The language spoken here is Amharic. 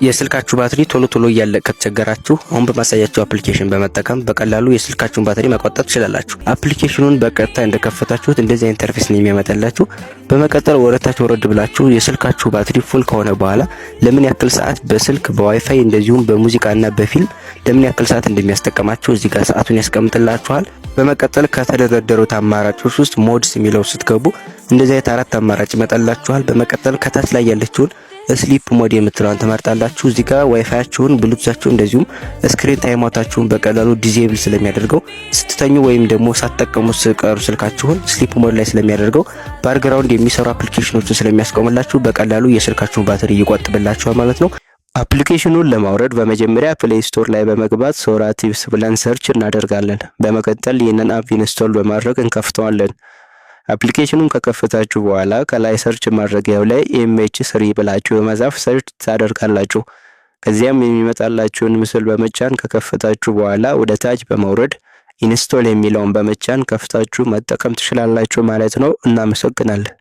የስልካችሁ ባትሪ ቶሎ ቶሎ እያለቀ ከተቸገራችሁ፣ አሁን በማሳያችሁ application በመጠቀም በቀላሉ የስልካችሁን ባትሪ መቆጠብ ትችላላችሁ። Application ኑን በቀጥታ እንደከፈታችሁት እንደዚህ interface ነው የሚያመጣላችሁ። በመቀጠል ወደታች ወረድ ብላችሁ የስልካችሁ ባትሪ full ከሆነ በኋላ ለምን ያክል ሰዓት በስልክ፣ በዋይፋይ፣ እንደዚሁም በሙዚቃና በፊልም ለምን ያክል ሰዓት እንደሚያስጠቀማችሁ እዚህ ጋር ሰዓቱን ያስቀምጥላችኋል። በመቀጠል ከተደረደሩት አማራጮች ውስጥ modes የሚለው ስትገቡ እንደዚህ አይነት አራት አማራጭ ይመጣላችኋል። በመቀጠል ከታች ላይ ያለችውን sleep mode የምትለዋን ትመርጣላችሁ። እዚህ ጋር WiFi ያችሁን፣ Bluetooth ኣችሁን፣ እንደዚሁም screen timeout ኣችሁን በቀላሉ disable ስለሚያደርገው፣ ስትተኙ ወይም ደግሞ ሳትጠቀሙ ስትቀሩ ስልካችሁን sleep mode ላይ ስለሚያደርገው፣ background የሚሰሩ application ኖችን ስለሚያስቆምላችሁ በቀላሉ የስልካችሁን ባትሪ ይቆጥብላችኋል ማለት ነው። Application ኑን ለማውረድ በመጀመሪያ Play Store ላይ በመግባት ሶራ ቲፕስ ብለን search እናደርጋለን። በመቀጠል ይህንን app install በማድረግ እንከፍተዋለን። Application ኑን ከከፈታችሁ በኋላ ከላይ search ማድረጊያው ላይ MH3 ብላችሁ በመጻፍ search ታደርጋላችሁ። ከዚያም የሚመጣላችሁን ምስል በመጫን ከከፈታችሁ በኋላ ወደ ታች በመውረድ install የሚለውን በመጫን ከፍታችሁ መጠቀም ትችላላችሁ ማለት ነው። እናመሰግናለን።